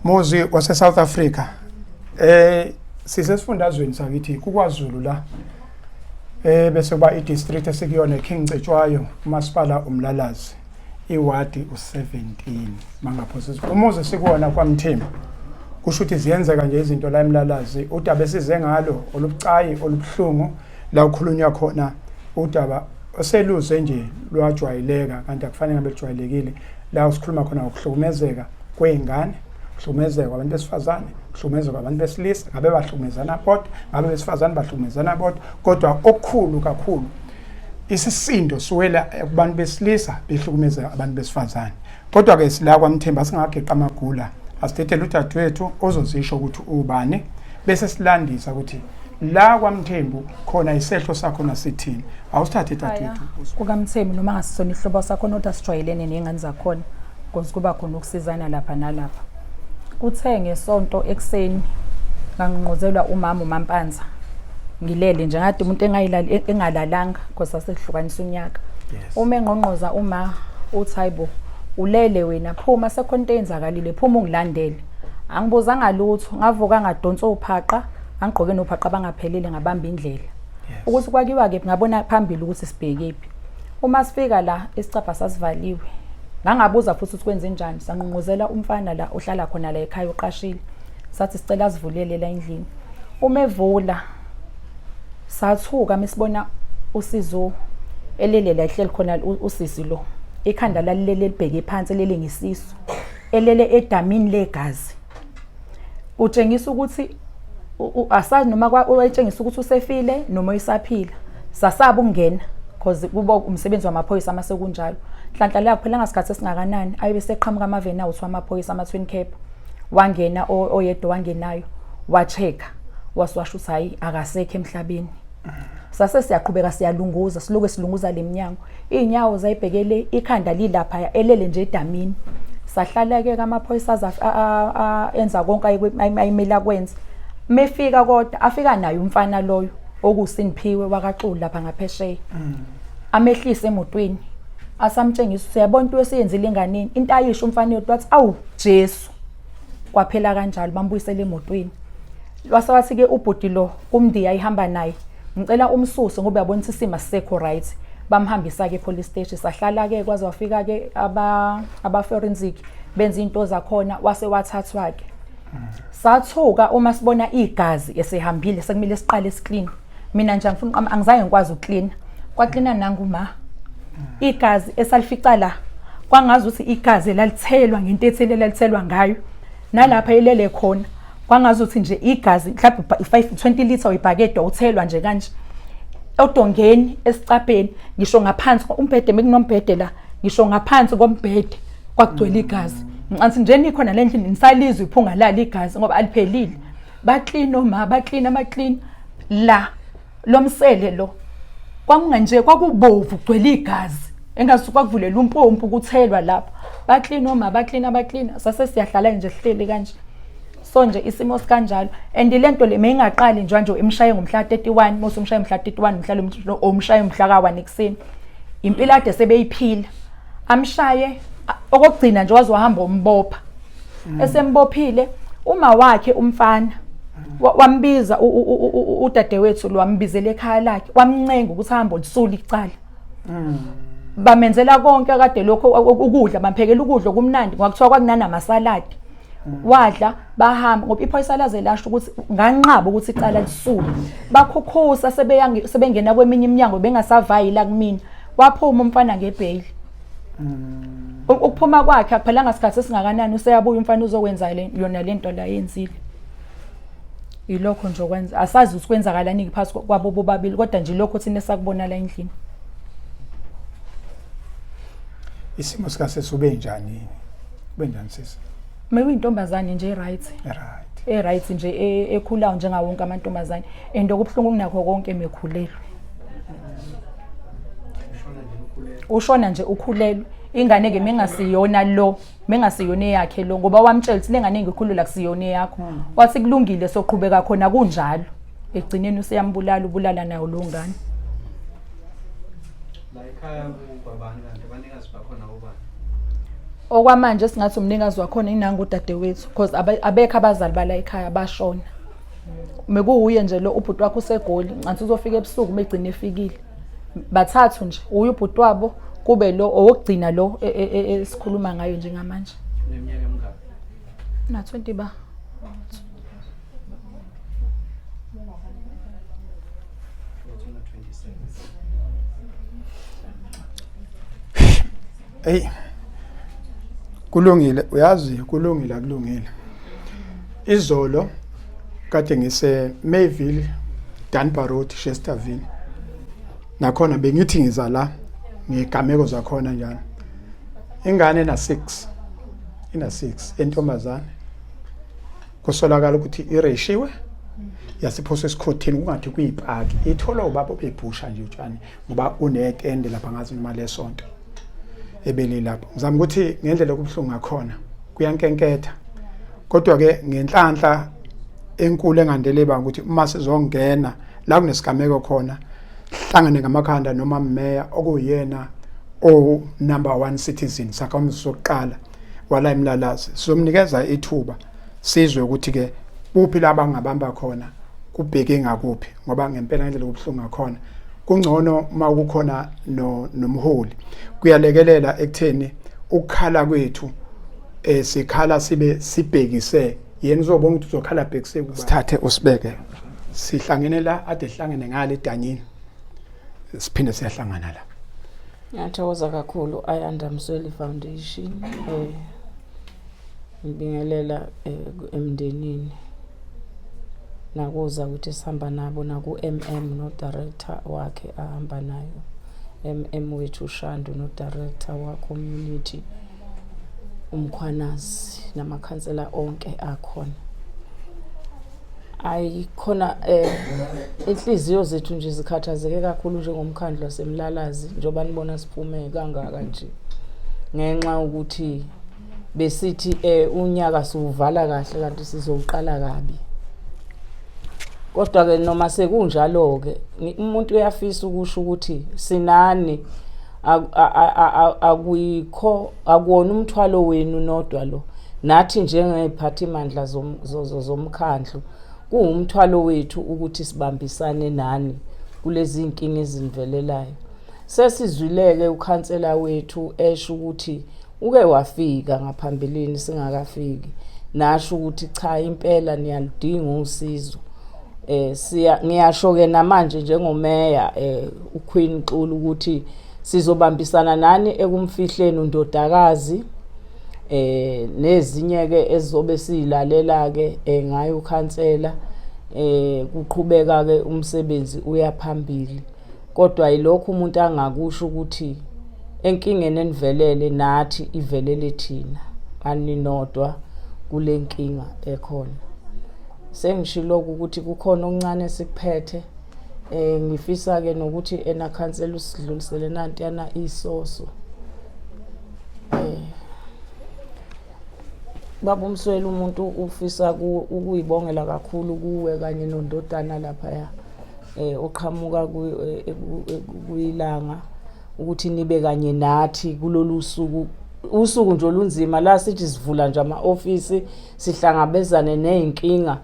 Muzi wase South Africa. Eh sisesifundazweni sakithi kuKwaZulu la. Eh bese kuba i-district esikuyona King Cetshwayo, umasipala uMlalazi. Iwadi u17 mangaphosisi. Umuzi sikuwona kwaMthembu. Kusho ukuthi ziyenzeka nje izinto la eMlalazi. Udaba esize ngalo olubucayi olubuhlungu la ukhulunywa khona udaba oseluze nje lwajwayeleka kanti akufanele ngabe lujwayelekile la sikhuluma khona ngokuhlukumezeka kwey'ngane kuhlukumezeka kwabantu besifazane kuhlukumezeka kwabantu besilisa ngabe bahlukumezana bodwa ngabe besifazane bahlukumezana bodwa kodwa okukhulu kakhulu isisindo siwela kubantu besilisa behlukumeza abantu besifazane kodwa-ke sila kwamthemba singageqa amagula asithethele udadewethu ozozisho ukuthi ubani bese silandisa ukuthi la kwaMthembu khona isehlo sakhona sithini awusithathe dadewethu kukaMthembu noma ngasisona ihlobo sakhona kodwa sijwayelene ney'ngane zakhona because kuba khona ukusizana lapha nalapha kuthe ngesonto ekuseni ngangqozelwa umama uMampanza ngilele nje ngathi umuntu engayilali engalalanga because sasehlukanisa unyaka uma engqongqoza uma uthi hayibo ulele wena phuma sekhona into eyenzakalile phuma ungilandele angibuzanga lutho ngavuka ngadonsa uphaqa angigqoke nophaqa bangaphelele ngabamba indlela ukuthi kwakiwa kephi ngabona phambili ukuthi sibhekephi uma sifika la isicabha sasivaliwe ngangabuza futhi ukuthi kwenze njani sanqonqozela umfana la ohlala khona la ekhaya uqashile sathi sicela asivulele la endlini uma evula sathuka mesibona usizo elele la ehleli khona usisi lo ikhanda lalilele libheke phansi elele ngesisu elele edamini legazi utshengisa ukuthi asazi noma wayetshengisa ukuthi usefile noma usaphila sasaba ukungena because kuba umsebenzi wamaphoyisa uma sekunjalo nhlanhla leyo kuphela ngasikhathi esingakanani ayobe seqhamuka amaveni awuthi amaphoyisa ama-twin cap wangena oyedwa wangenayo wa-check-a wase washo ukuthi hhayi akasekho emhlabeni sase siyaqhubeka siyalunguza siloke silunguza le minyango iy'nyawo zayibhekele ikhanda lilaphaya elele nje edamini sahlala-ke kamaphoyisa aze enza konke ayimele akwenze mefika kodwa afika naye umfana loyo okuwuSiniphiwe wakaXulu lapha ngaphesheya amehlise emotweni asamtshengisa ukuthi uyabona into esiyenzile enganeni into ayisho umfana yodwa wathi awu Jesu kwaphela kanjalo bambuyisela emotweni wase wathi-ke ubhuti lo kumndiya ayihamba naye ngicela umsuse ngoba uyabona ukuthi isimo asisekho right bamhambisa-ke e-police station sahlala-ke kwaze wafika-ke aba-forensic benza iy'nto zakhona wase wathathwa-ke sathuka uma sibona igazi esehambile sekumele siqale siklini mina nje angifuni angizange ngikwazi ukuklina kwaklina nangu ma igazi esalifica la kwangazi ukuthi igazi elalithelwa ngento ethile elalithelwa ngayo nalapha elele khona kwangazi ukuthi nje igazi mhlawumbe 5 20 litre uyibhakede uthelwa nje kanje odongeni esicabheni ngisho ngaphansi umbhede mekunombhede la ngisho ngaphansi kombhede kwakugcwele igazi ngicansi nje nikhona le ndlini nisalizwe iphunga lalo igazi ngoba aliphelile baklina oma baklina amaklina la lomsele lo kwakunganje kwakubovu kugcwele igazi engathi kwakuvulela umpompi ukuthelwa lapho baklina oma baklina baklina sase siyahlala nje sihleli kanje so nje isimo sikanjalo and le nto le meyingaqali nje nje imshaye ngomhla 31 mose umshaye mhla 31 mhla omshaye mhla ka-1 ekuseni impilo ade sebeyiphila amshaye okokugcina nje waze wahamba umbopha esembophile uma wakhe umfana wambiza udadewethu lo wambizela ekhaya lakhe wamncenga ukuthi ahambe olisula icala bamenzela konke kade lokho ukudla bamphekela ukudla okumnandi ngakuthiwa kwakunanamasaladi wadla bahamba ngoba iphoyisa laze lasho ukuthi nganqaba ukuthi icala lisuke bakhukhusa sebengena kweminye iminyango bengasavayi la kumina waphuma umfana ngebheyili ukuphuma kwakhe akuphelanga sikhathi esingakanani useyabuya umfana uzokwenza yona le nto la yenzile yilokho nje okwenza asazi ukuthi kwenzakalani phakathi kwabo bobabili kodwa nje lokho thina esakubona la endlini isimo sikasesi ube njani ube njani sisi mewuyintombazane nje right right e-right nje ekhulayo njengawo wonke amantombazane and okubuhlungu kunakho konke mekhulelwe ushona nje ukhulelwe ingane ke mengasiyona lo mengasiyona eyakhe lo ngoba wamtshela ukuthi lengane ngikhulula kusiyona eyakho wathi kulungile soqhubeka khona kunjalo ekugcineni useyambulala ubulala nayo lo ngane la ekhaya kwabani kanti abanikazi bakhona obani Okwamanje singathi umnikazi wakhona inangu udadewethu because abekho abazali bala ekhaya bashona. Mekuwuye nje lo ubhuti wakhe useGoli, ncansi uzofika ebusuku megcina efikile. Bathathu nje, uye ubhuti wabo kube lo owokugcina lo esikhuluma ngayo njengamanje. Uneminyaka emingaki? Na 20 ba. Hey. Kulungile, uyazi kulungile akulungile. Izolo kade ngise Mayville, Dunbar Road, Chesterville. Nakhona bengithi ngiza la ngegameko zakhona njalo. Ingane na 6. Ina 6 entombazane. Kusolakala ukuthi ireshiwe yasiphoswa esikhotheni kungathi kuyipaki itholwa ubaba obebhusha nje utshani ngoba unetende lapha ngazi noma lesonto ebelilapho ngizama ukuthi ngendlela okubuhlungu ngakhona kuyankenketha kodwa ke ngenhlanhla enkulu engandele banga ukuthi uma sizongena la kunesigameko khona hlangane ngamakhanda noma meya okuyena o number 1 citizen sakhamuzi sokuqala wala emlalazi sizomnikeza ithuba sizwe ukuthi ke kuphi la bangabamba khona kubheke ngakuphi ngoba ngempela ngendlela okubuhlungu ngakhona kungcono uma kukhona no nomholi kuyalekelela ekutheni ukukhala kwethu eh sikhala sibe sibhekise yena uzobona ukuthi uzokhala bhekise kuba sithathe usibeke sihlangene la ade hlangene ngale edanyini siphinde siyahlangana la. Ngiyathokoza kakhulu Ayanda Msweli Foundation eh ngibingelela eh, emndenini nakuza ukuthi sihamba nabo naku-MM no-director wakhe ahamba nayo MM wethu uShandu no-director wa-community uMkhwanazi namakhansela onke akhona. Ayi khona eh inhliziyo zethu nje zikhathazeke kakhulu njengomkhandlu wasemlalazi njengoba nibona siphume kangaka nje ngenxa ukuthi besithi eh unyaka siwuvala kahle kanti sizowuqala kabi. Kodwa ke noma sekunjalo ke umuntu uyafisa ukusho ukuthi sinani akuyikho akuwona umthwalo wenu nodwa lo nathi njengeziphathimandla zomkhandlu kuwumthwalo wethu ukuthi sibambisane nani kulezi nkinga ezinivelelayo sesizwileke ukhansela wethu esho ukuthi uke wafika ngaphambilini singakafiki nasho ukuthi cha impela niyaludinga usizo eh siya ngiyasho ke namanje njengomeya eh uQueen Xulu ukuthi sizobambisana nani ekumfihleni undodakazi eh nezinye ke ezizobe silalela ke eh, ngayo ukhansela eh kuqhubeka ke umsebenzi uyaphambili kodwa yilokhu umuntu angakusho ukuthi enkingeni enivelele nathi ivelele thina aninodwa kule nkinga ekhona Sengishilo ukuthi kukhona okuncane esikuphethe eh ngifisa ke nokuthi ena khansela usidlulisele nantiyana isoso eh baba umsweli umuntu ufisa ukuyibongela kakhulu kuwe kanye nondodana lapha ya eh oqhamuka eh, eh, kuyilanga ukuthi nibe kanye nathi kulolu suku usuku nje olunzima la sithi sivula nje ama-ofisi sihlangabezane nezinkinga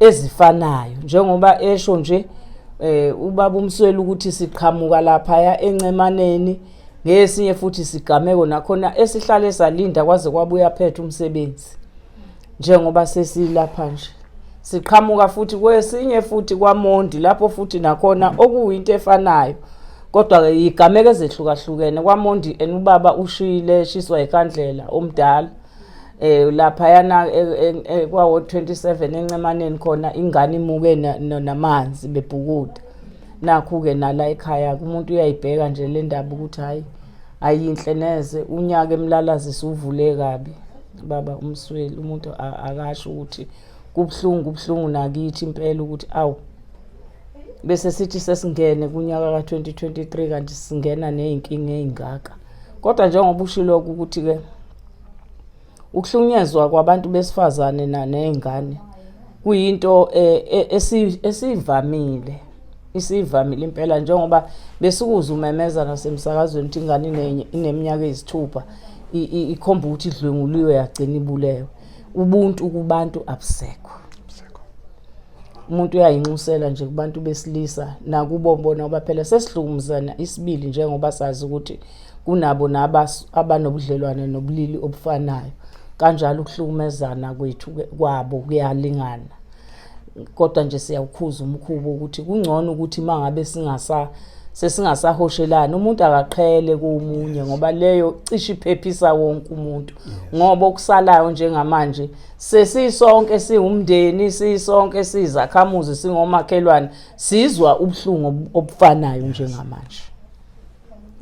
ezifanayo njengoba esho nje eh ubaba umsweli ukuthi siqhamuka lapha ya encemaneni ngesinye futhi sigameko nakhona esihlale salinda kwaze kwabuya phethe umsebenzi njengoba sesilapha nje siqhamuka futhi kwesinye futhi kwaMondi lapho futhi nakhona okuyinto efanayo kodwa ke yigameko ezehlukahlukene kwaMondi en ubaba ushile eshiswa ikhandlela omdala eh lapha yana e, e, e, kwa ward 27 encemaneni khona ingane imuke namanzi bebhukuda nakhu ke nala ekhaya umuntu uyayibheka nje le ndaba ukuthi hayi ayinhle neze unyaka emlalazi suvule kabi baba umsweli umuntu akasho ukuthi kubuhlungu kubuhlungu nakithi impela ukuthi awu bese sithi sesingene kunyaka ka-2023 kanti singena ney'nkinga ey'ngaka kodwa njengoba ushilo ukuthi-ke Ukuhlukunyezwa kwabantu besifazane ney'ngane kuyinto eh, e, esivamile isivamile impela njengoba besikuze umemeza nasemsakazweni ukuthi ingane ineminyaka eyisithupha Ikhomba ukuthi idlwenguliwe yagcina ibulewe. Ubuntu kubantu abusekho. Umuntu uyayinxusela nje kubantu besilisa nakubo bona, ngoba phela sesihlukumezana isibili, njengoba sazi ukuthi kunabo abanobudlelwane nobulili obufanayo kanjalo, ukuhlukumezana kwethu kwabo kuyalingana. Kodwa nje siyawukhuza umkhuba ukuthi kungcono ukuthi uma ngabe sesingasahoshelani, umuntu akaqhele komunye, ngoba leyo cishe iphephisa wonke umuntu, ngoba okusalayo njengamanje sesisonke siwumndeni, sisonke sizakhamuzi, singomakhelwane, sizwa ubuhlungu obufanayo njengamanje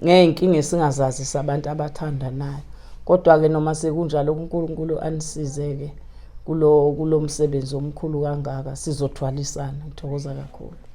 ngey'nkinga esingazazi sabantu abathandanayo. Kodwa-ke noma sekunjalo, uNkulunkulu anisize-ke kulo msebenzi omkhulu kangaka, sizothwalisana. Ngithokoza kakhulu.